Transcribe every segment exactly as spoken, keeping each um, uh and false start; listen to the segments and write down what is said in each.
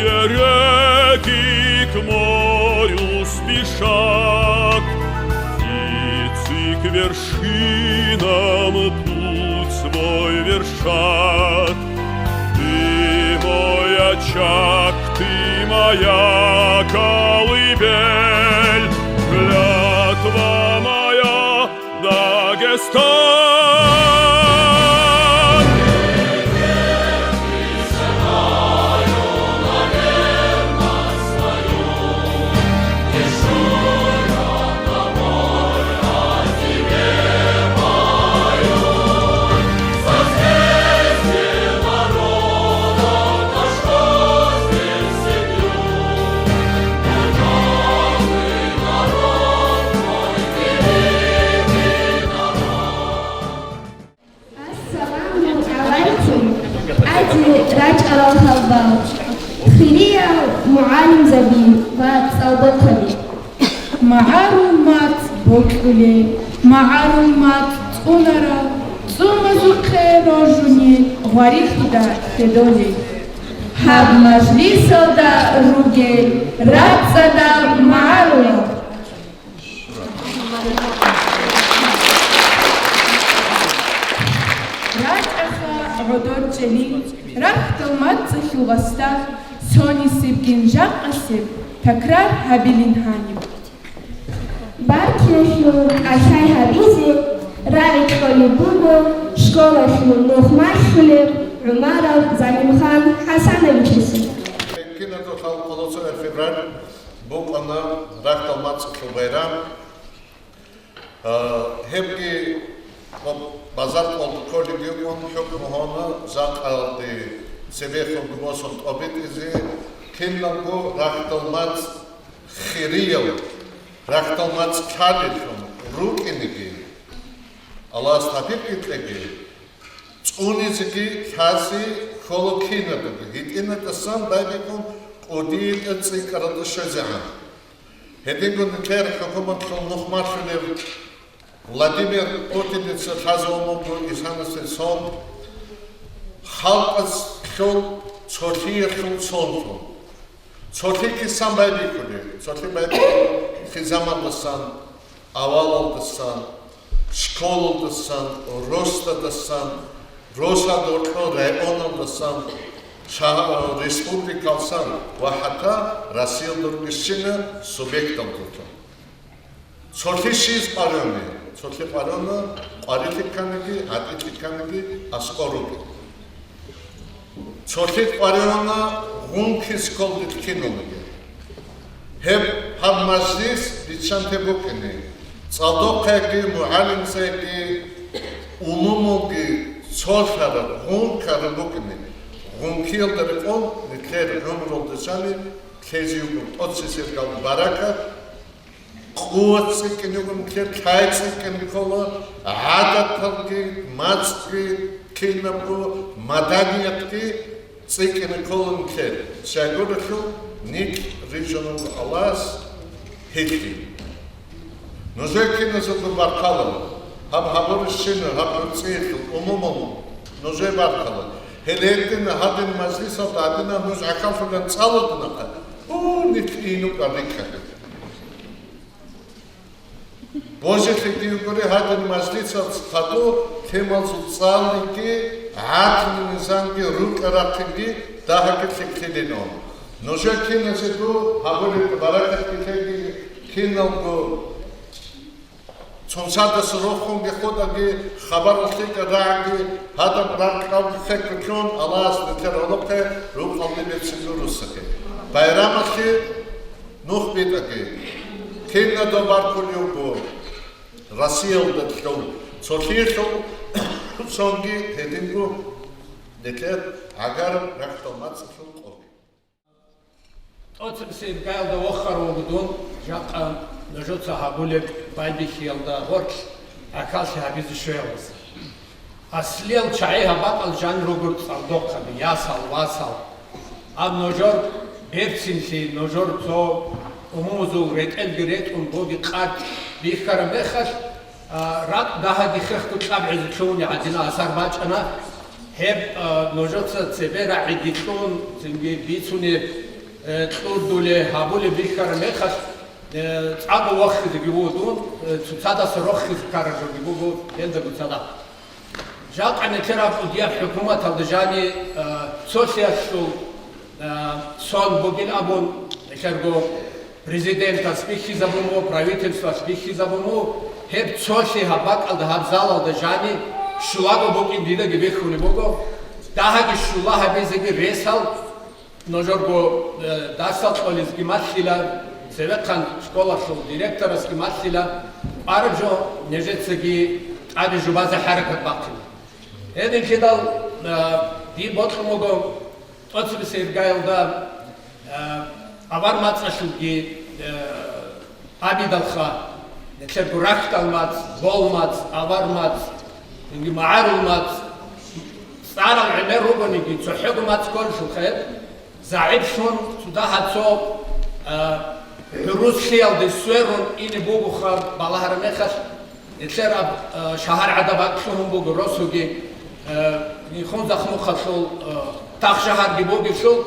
Берегик мой успешат, и цик вершинам путь свой вершат. Ты мой очаг, ты моя колыбель, клятва моя, Дагестан. Ассаламу гӀалайкум, тӀаде рачӀарал гьалбал, хириял мугӀалимзаби ва цӀалдохъаби! МагӀарул мацӀ бокьулел, магӀарул мацӀ цӀунарал, цӀумазухъе роржунел гъварилъуда хьедолел. Гьаб мажлисалда ругел рацӀцӀадал магӀарулал. РачӀаха гӀодор чӀели, рахьдал мацӀалъул васда, цонисебгин жакъасеб такрар гьабилин гьаниб. Баркилалъул кӀалъай гьабизе рагӀи кьолеб буго школалъул нухмалъулев ГӀумаров Залимхан ХӀасановичасе. Киназулъ хӀалхьаласа февраль букӀана рахьдал мацӀалъул байрам. А, гьебги базаркъалда кколеб йикӀун хӀукму гьабуна жакъаялде цебехун босун тӀобитӀизе, киналго рахьдал мацӀ хириял, рахьдал мацӀ лъалеллъун рукӀинеги, Аллагьас тавфикъ кьеги, цӀунизеги лъазе ккола кинабго, гьитӀинаб тӀасан байбихьун кӀудияб цӀикӀкӀаралда щвезегӀан. Гьединго нилъер хӀукуматалъул нухмалъулев Владимир Путиница лъазабун буго исанасе сон, халкъалъул цолъиялъул сонлъун. Цолъи кисан байбихьулеб? Цолъи байбихьулеб хизамалдасан, авалалдасан, школалдасан, росдадасан, росдал гьоркьор районалдасан, шагь-, республикалдасан ва хӀатта Россиялда ругелщинал субъекталдасан. Цолъи щиб къваригӀуна? Цолъи къваригӀуна къварилъи кканиги, гӀатӀилъи кканиги аскӀор ругел. Цолъи къваригӀуна гъункиз кколдилъ киналги. Гьеб гьаб мажлис биччанте букӀине, цӀалдохъеги, мугӀалимзеги, умумулги цолъараб, гъункараб букӀине, гъункиялда рекъон нилъер гӀумрулда жаниб лъезе йиго тӀоцебесеб баракат, къуват цӀикӀкӀине йиго нилъер, лъай цӀикӀкӀине ккола, гӀадаталги, мацӀги, кинабго маданиятги цӀикӀкӀине ккола нилъер. Щайгурелъул нилъ рижарун Аллагьас гьелъие. Нужер киназего баркала, гьаб гьабурабщинаб, гьаб гӀурцӀиялъул, умумул, нужер баркала. Гьеле гьедин гьадин мажлисалда гьадинаб нуж гӀахьаллъулел цӀалулдинахъе, у, нилъ инукъа рикӀкӀаде. Божилъи диугури гьадин мажлисалъ хадур темалзул цӀалиги, гӀакълу-низамги, рукӀа-рахъинги дагьабги лъикӀлъилин. Нужер киназего гьабулеб баракатги лъеги, киналго цоцазда рохунги хутӀаги, хабарал лъикӀаб рагӀаги, гьадаб ракьалги хехго лъун, Аллагьас нилъер гӀолохъе рукъалде берцинго руссахъе. Байрамалъе нух битӀаги, киназда баркулев буго Россиялда лъун, цолъиялъул цонги гьединго нилъер гӀагараб рахьдал мацӀалъул къоги. ТӀоцебесеб гаялда вохарав вуго дун, жакъа нужеца гьабулеб байбихьиялда гъорлъ гӀахьаллъи гьабизе щвеялдаса. Аслиял чагӀи гьаб бакӀал жанир ругел цӀалдохъаби, ясал, васал. Гьаб нужер берцинлъи, нужер цо умумузул ретӀелги ретӀун, боги къаркь бихьараб мехалъ, а, ракь дагьаги хехго кьабгӀизе лъугьунеб гӀадинаб асар бачӀана. Гьеб, а, нужеца цебе рагӀиги кьун, цинги бицунеб, Э, кьурдуле гьабулеб бихьараб мехалъ, э, цӀакъго вахизеги вуго дун, э, цоцадаса рохизе ккараб жоги буго гьелдаго цадахъ. Жакъа нилъер гьаб кӀудияб хӀукуматалда жани, э, цолъиялъул, э, сон бугин абун, нилъерго президентас бихьизабун буго, правительствоялъ бихьизабун буго, гьеб цолъи гьаб бакӀалда, гьаб залалда жани щулаго букӀин дидаги бихьулеб буго, дагьаги щула гьабизеги ресал, нужерго, э, дарсал кьолезги малъила, цевехъан школалъул директорасги малъила, къвараб жо нижецаги тӀаде жубазе хӀаракат бахъила. Гьединлъидал, э, дие бокьун буго тӀоцебесеб иргаялда, э, авар мацӀалъулги, э, абидалха, нилъерго рахьдал мацӀ, бол мацӀ, авар мацӀ, цинги магӀарул мацӀ, цӀарал гӀемер ругониги, цохӀого мацӀ кколелъулха гьеб, загӀиплъун, цо дагьа цо, а, гӀуруслъиялде сверун ине бугоха балагьараб мехалъ, нилъер аб-, а, шагьар гӀадаб бакӀ лъугьун буго росуги, а, Хунзахъ нухалъул, а, тахшагьарги бугелъул,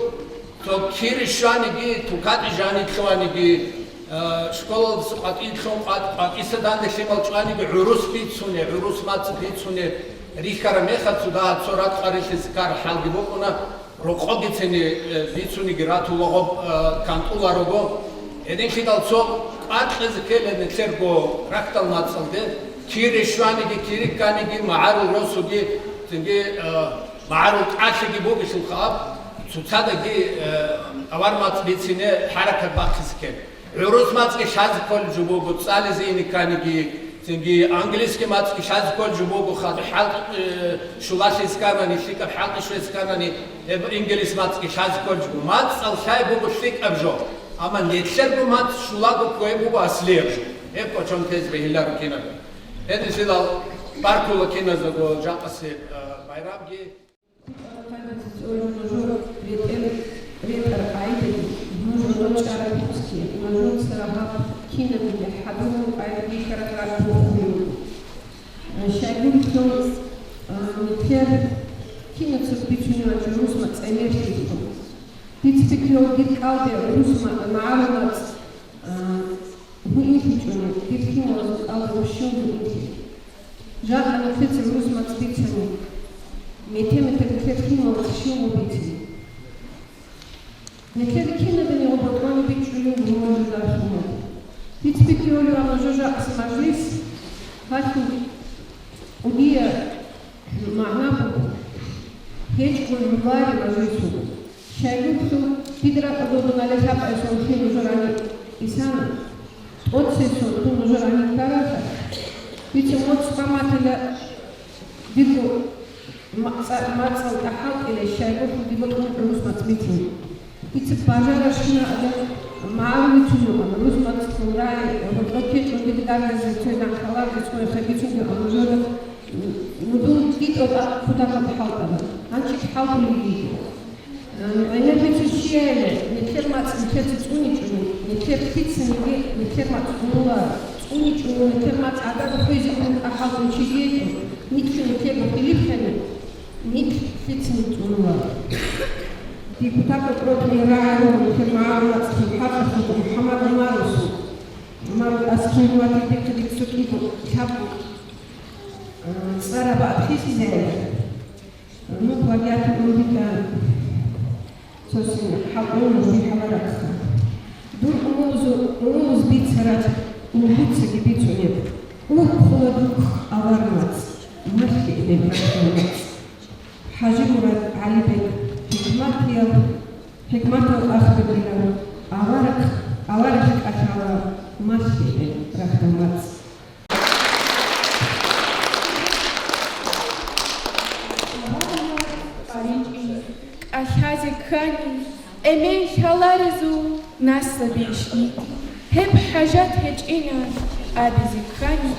цо кири щваниги, тукатӀи жани лъугьаниги, а, школалдаса къватӀи лъун, къват-, къватӀиса данде лъимал чӀваниги гӀурус бицуне, гӀурус мацӀ бицуне рихьараб мехалъ цо дагьа цо ракӀ къварилъизе ккараб хӀалги букӀуна. Рокъоги цене, э, бицуниги ратулаго, э, кантӀуларого. Гьединлъидал цо къваркьизе ккела нилъерго рахьдал мацӀалде, кири щваниги, кири кканиги, магӀарул росуги, цинги, э, магӀарул тӀалъиги бугелъулха аб, цоцадаги, э, авар мацӀ бицине хӀаракат бахъизе ккела. ГӀурус мацӀги лъазе кколеб жо буго, цӀализе ине кканиги, цинги английский мацӀги лъазе кколеб жо буго, хадуб хӀалкъ-, э, щулалъизе кканани, лъикӀаб хӀалкъи щвезе кканани, гьеб инглис мацӀги лъазе кколеб жо буго. МацӀал лъай буго лъикӀаб жо, амма нилъерго мацӀ щулаго кквей буго аслияб жо. Гьеб кӀочон тезе бегьиларо кинабго. Гьединлъидал баркула киназдаго жакъасеб, э, байрамги. Нужер ретӀел-, ретӀар къайдаги, нуж гъоркьараб пусги, нужеца гьаб кинабго хӀадурал къайда бихьараб рагӀ бухъун. Щайгурелъул, а, нилъер кинаца бицунеб гӀурус мацӀ гӀемерлъи. Дица пикриялъ дир кӀалде гӀурус ма-, магӀарул мацӀ, а, гьуинлъичӀони, дир киналазул кӀалдиб щиб гьуинлъи. Жакъа нилъеца гӀурус мацӀ бицани, мете-мете нилъер киналаз щиб бицани. Нилъер кинабго гъоб бокьони бичӀчӀулев вуго жидер хӀумер. Дица пикриялъ нужер жакъасеб мажлис гьалъул кӀудияб магӀна буго, гьечӀого гӀумруялъул мажлис буго. Щайгурелъул, дида ракӀалда дун гьале лъабкъоялъ нужер гьаниб исана, тӀоцесун дун нужер гьаниб ккаралъа, дица моцӀ баматила дирго ма-, цӀа-, мацӀал тӀахӀалтӀила, щайгурелъул дие бокьун гӀурус мацӀ бицун. Дица бажарарищ кин гӀадин магӀарул бицунеб, гӀурус мацӀ кколареб, гьоркьоб кечӀун дида гаргазе цоян халарги цоян хабицунги гьабужараб, ну, дун дитӀа кутакаб хӀалтӀана. Гьанчи хӀалтӀулеб буго. Гьаниб гӀемер бицин щияйилан, нилъер мацӀ нилъеца цӀуничӀони, нилъер лъицаниги нилъер мацӀ цӀунула, цӀуничӀони нилъер мацӀ гӀадада хвезе ккун тӀахӀалтӀун чи гьечӀо, нилъго нилъего хилиплъани, нилъ лъицаниги цӀунула. Депутатал против рагӀи руго нилъер магӀарул мацӀалъул хӀакъалъулъ МухӀаммад ГӀумаров. ГӀумаров аскӀов ватир дихъе дихъ цо кӀиго лъабго, э, цӀараб бакӀ хисизейилан. Ну, плагиатун унбитӀа цо син хӀакъун нужги хабарахъа. Дур умулзу-, умулз бицараб, умбуцаги бицунеб. Урхъула духъ авар мацӀ, малъиилеб рахъал мацӀ. ХӀажимурад ГӀалибек хӀикматияв, хӀикматал ахберилан, авараг, авараг кӀалъала малъиилеб рахъал мацӀ. КӀалъазе ккани, эмен лъаларезул наслаби ишни, гьеб хӀажат гьечӀина абизе ккани,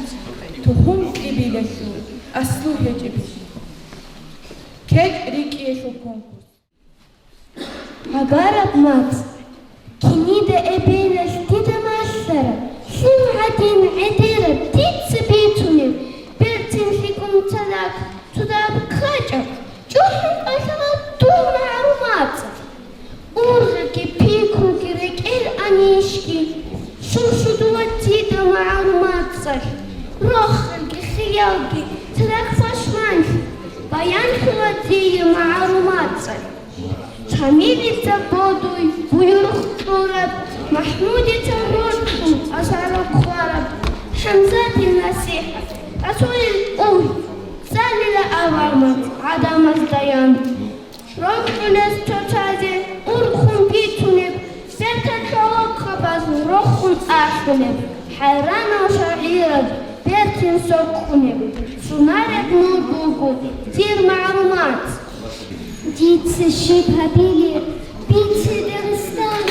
тухум кьибилалъул аслу гьечӀеб. КечӀ рикӀкӀиялъул конкурс. Гьабараб мацӀ. Кинида эбелалъ дида малъараб, лъим гӀадин гӀедераб дица бицунеб, берцин лъикӀун цадахъ цо дагьаб хъачӀаб, чӀухӀун кӀалъала дун магӀарул мацӀалъ. Ургъиги пикру Баянлъула дие магӀарул мацӀалъ. Шамилица бодуй буюрухъ кьураб, МахӀмудица рорхун асарухъ хъвараб, ХӀамзатил насихӀат, Расулил угь, цӀалила авармац гӀадамаз даян. Рокьулес цоцазе урхун бицунеб, бертал гӀолохъабаз рохун ахӀунеб, хӀайранал шагӀираз бертин соккунеб, сунареб нур буго дир магӀарул мацӀ. Дица щиб гьабилеб, бице, Дагъистан,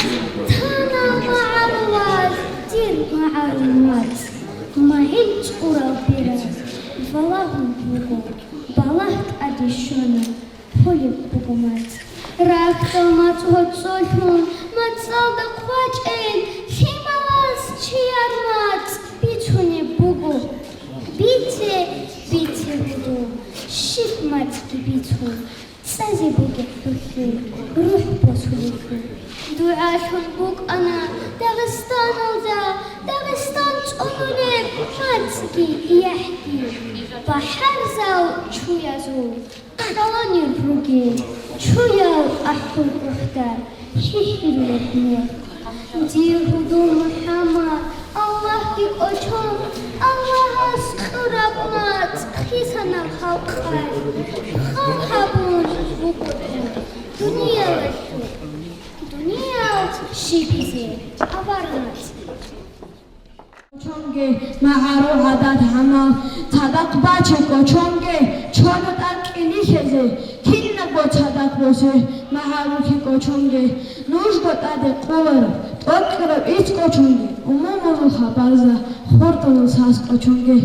танал магӀарулаз дир магӀарул мацӀ. МагӀил чӀурал бераз балагьун буго, балагь тӀаде щвана, холеб буго мацӀ. Рахьдал мацӀ гьоцӀолъун, мацӀалда хъвачӀел лъималаз чияр мацӀ бицунеб буго. Бице, бице, гьудул, щиб мацӀги бицун, цӀазе бугеб хӀухьи, рухӀ босулеб хӀу. ДугӀалъун букӀана Дагъистаналда, Дагъистан цӀунулеб мацӀги яхӀги, бахӀарзал чуязул. Кьаланир ругел чуял ахӀул гӀухьда, хӀихьилеб мех. Дир гьудул МухӀаммад, Аллагьги кӀочон, Аллагьас кьураб мацӀ хисана халкъалъ. Хал гьабун вукӀуна дуниялалъул, дуниял щибизе авар мацӀ. КӀочонге, магӀарул гӀадат-гӀамал, цадахъ баче кӀочонге, чола тӀад кӀилихьезе, кинабго цадахъ босе, магӀарухъе кӀочонге. Нужго тӀаде къулараб, тӀокӀкӀараб ис кӀочонге, умумузул хабарза, хурдузул сас кӀочонге.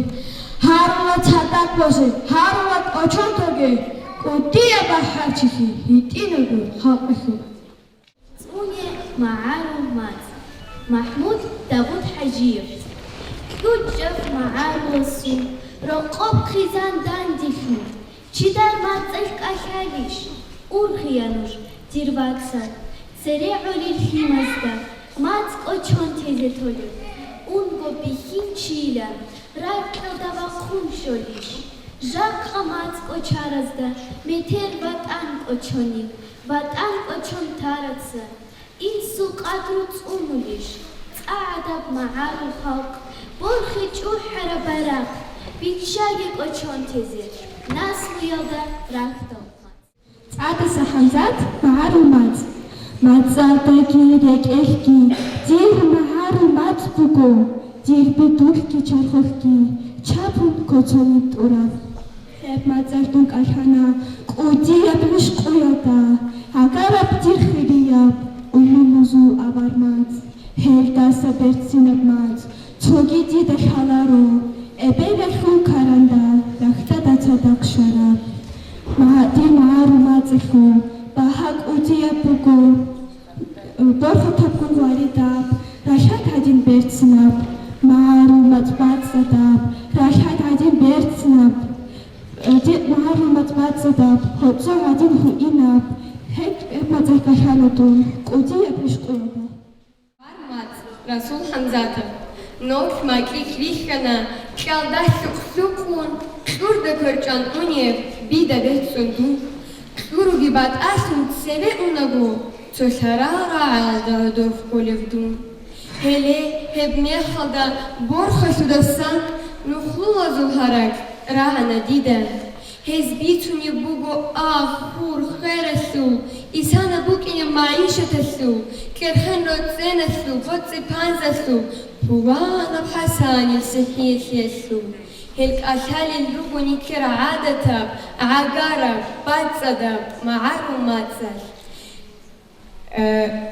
Гьарула цадахъ босе, гьарула кӀочон тоге, кӀудияб бахӀарчилъи гьитӀинабго халкъалъул. ЦӀуне магӀарул мацӀ. МахӀмуд ДавудхӀажиев. КьучӀаб магӀаруласул рокъоб хъизан данделъун, чидар мацӀалъ кӀалъалищ? Ургъия нуж, дир вацал, цере гӀолил лъимазда мацӀ кӀочон тезе толеб. Унго бихьинчийилан ракьалда вахъун щолищ? Жакъа мацӀ кӀочаразда метер ватӀан кӀочонин, ватӀан кӀочон тараца. Инсул къадру цӀунулищ? ЦӀа гӀадаб магӀарул халкъ борхи чӀухӀараб байрахъ биччаги кӀочон тезе, наслуялда рахьдал мацӀ. ЦӀадаса ХӀамзат, магӀарул мацӀ. МацӀалдаги рекӀелъги дир магӀарул мацӀ буго, дир бидулъги чархулъги чапун коцониб тӀураб. Гьеб мацӀалъ дун кӀалъана кӀудияб гӀишкъуялда, гӀагараб дир хирияб умумузул авар мацӀ. Гьелдаса берцинаб мацӀ цоги дида лъаларо, эбелалъул каранда рахьдада цадахъ щвараб. Ма-, дир магӀарул мацӀалъул багьа кӀудияб буго. Борхатаб гугъваридаб, ралъад гьадин берцинаб, магӀарул мацӀ бацӀцӀадаб, ралъад гьадин берцинаб, ди-, магӀарул мацӀ бацӀцӀадаб, гьоцӀо гьадин гьуинаб, гьеб, гьеб мацӀалъ кӀалъана дун кӀудияб гӀишкъуялда. Гьар мацӀ, Расул ХӀамзатов, нолъ макьилъ рихьана, кьалда лъукъ-лъукъун, кьурда кверчӀан унеб бида бецун дун. Кьуруги батӀалъун цеве унаго, цо лъарал рагӀалда гӀодов кколев дун. Гьеле гьеб мехалда борхалъудасан нухлулазул гьаракь рагӀана дида. Гьез бицунеб буго ах, хур, хералъул, исана букӀинеб магӀишаталъул, кӀерхен роцӀеналъул, боцӀи-панзалъул, пуланаб ХӀасанил сихӀиялъул. Гьел кӀалъалел руго нилъер гӀадатаб, гӀагараб, бацӀцӀадаб магӀарул мацӀалъ. Э,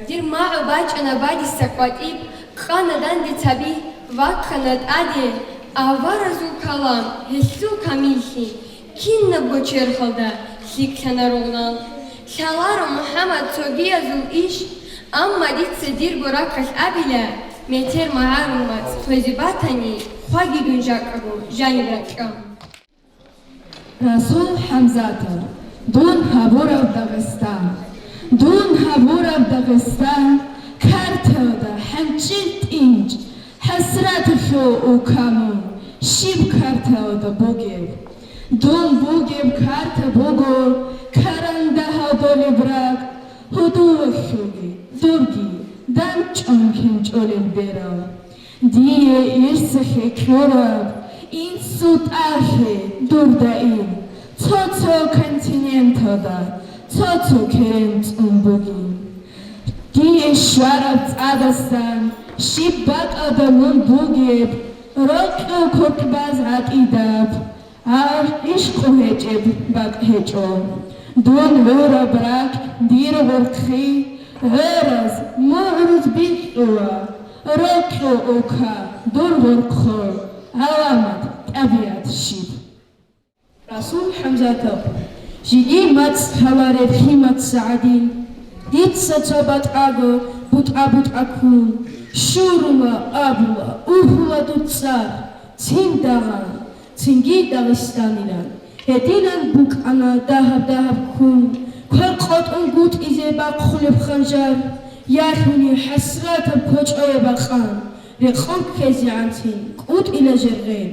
дир магӀу бачӀана бадиса къватӀиб, къана данде цаби, вахъана тӀаде, аваразул калам, гьелъул камиллъи, кинабго черхалда лъикӀлъана ругънал. Лъаларо, МухӀаммад, цогиязул иш, амма дица дирго рахъалъ абила, метер магӀарул мацӀ хвезе батани, хваги дун жакъаго жаниб ракьа. Расул ХӀамзатов, дун гьабураб Дагъистан. Дун гьабураб Дагъистан, карталда хӀанчӀил тӀинчӀ, хӀасраталъул улканун, щиб карталда бугеб? Дун бугеб карта буго карандагьал долеб ракӀ, гьудулалъулги, дурги, дандчӀван кин чӀолел берал. Дие ирсалъе кьураб инсул тӀалъи дур даим, цо-цо континенталда, цо-цо керен цӀун бугин. Дие щвараб цӀадасан щиб бакӀалда мун бугеб, рокьул куркьбаз гӀатӀидаб, гьав ишкъу гьечӀеб бакӀ гьечӀо. Дун гӀураб ракь, дир гъурхъи, гӀораз, мугӀрулъ бикьула, рокьул улка, дур гъурхъо, гӀаламат, тӀабигӀат щиб. Расул ХӀамзатов. Жиги мацӀ гьалареб лъимаца гӀадин, дица цо батӀаго бутӀа-бутӀа ккун, щурума абула, ухула дуцӀар, цин дагъан, цинги дагъистанилан. Гьединан букӀана дагьаб-дагьаб ккун, квер къотӀун гутӀизе бахъулеб ханжар, ялъуни хӀасратаб кочӀое бакъан, рекъон ккезегӀанцин кӀутӀила жергъен.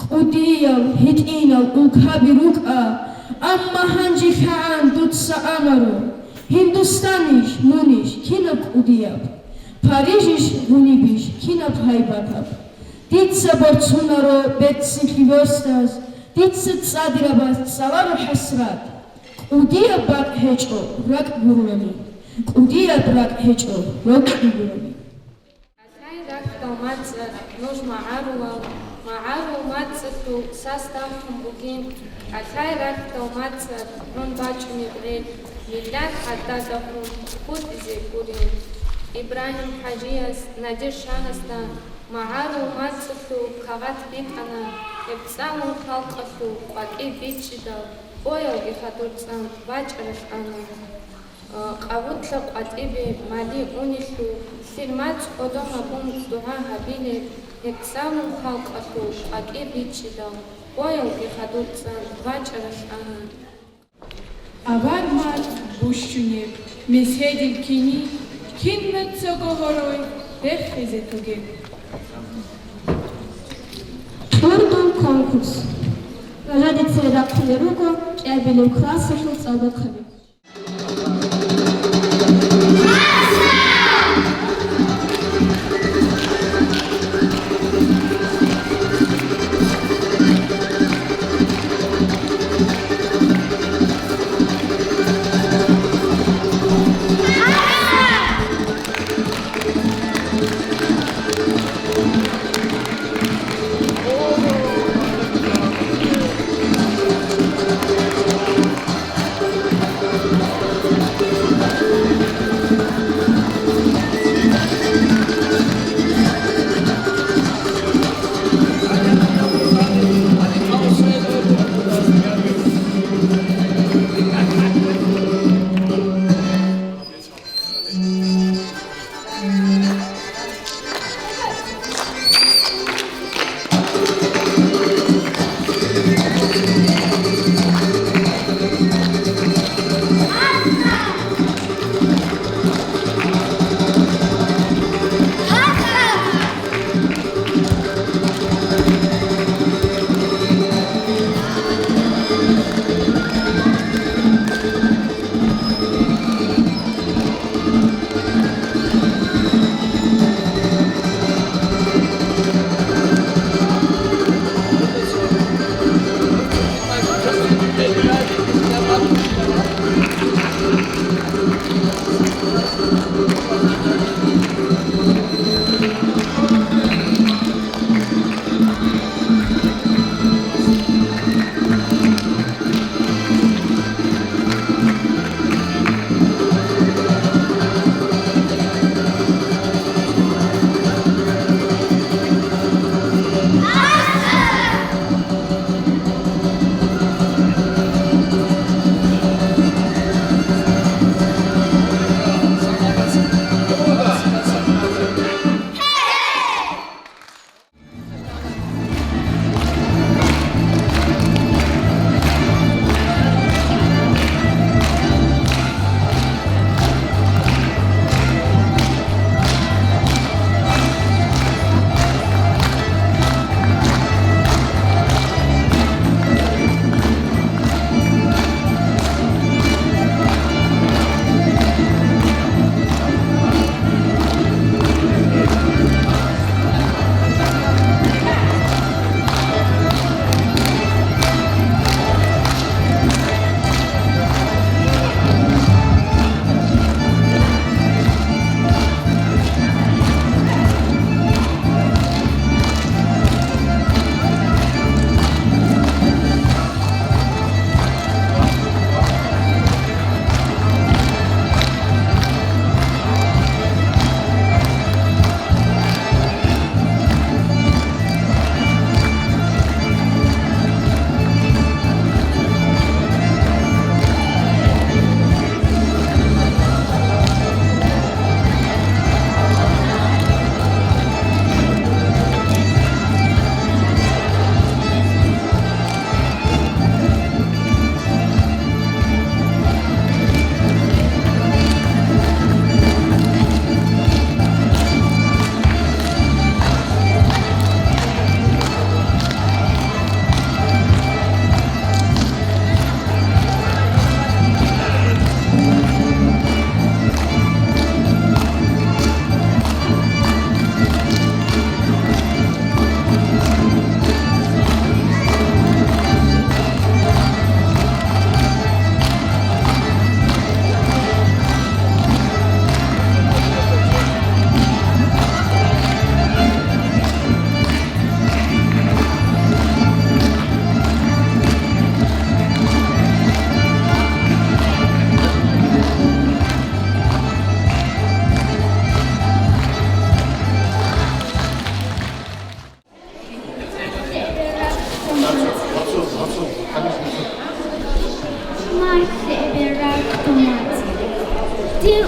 КӀудиял гьитӀинал улкаби рукӀа, амма гьанжелъагӀан дуца амаро: Гьиндустанищ, мунищ, кинаб кӀудияб? Парижищ, гъунибищ, кинаб гьайбатаб? Дица борцунаро берцинлъи босдаз, дица цӀадирабаз цӀаларо хӀасрат. КӀудияб бакӀ гьечӀо ракӀ гурулани, кӀудияб ракӀ гьечӀо рокьи гурани. Алъай рахьдал мацӀалъ нуж магӀарулал, магӀарул мацӀалъул сас дагьлъун бугин, алъай рахьдал мацӀалъ гӀун бачӀунеб гӀел, миллат гӀададахун хутӀизе гурин. Ибрагьим ХӀажияс Надир-шагьасда магӀарул мацӀалъул кагъат битӀана, гьеб цӀалун халкъалъул къватӀиб бичӀчӀидал, боялги хадур цӀан бачӀаралъ ана. Къавутла къватӀибе мали унелъул, лъил мацӀ гьодо гьабун дугӀа гьабилеб, гьеб цӀалун халкъалъул къватӀиб бичӀчӀидал, боялги хадур цӀан бачӀаралъ ана. Авар мацӀ бущунеб, меседил кини, кинацаго гьорой рехизе тугеб. ТӀурдул конкурс. Ражадица рахъулел руго кӀиабилеб классалъул цӀалдохъаби. Махье, эбел-рахъ, туматир. Дир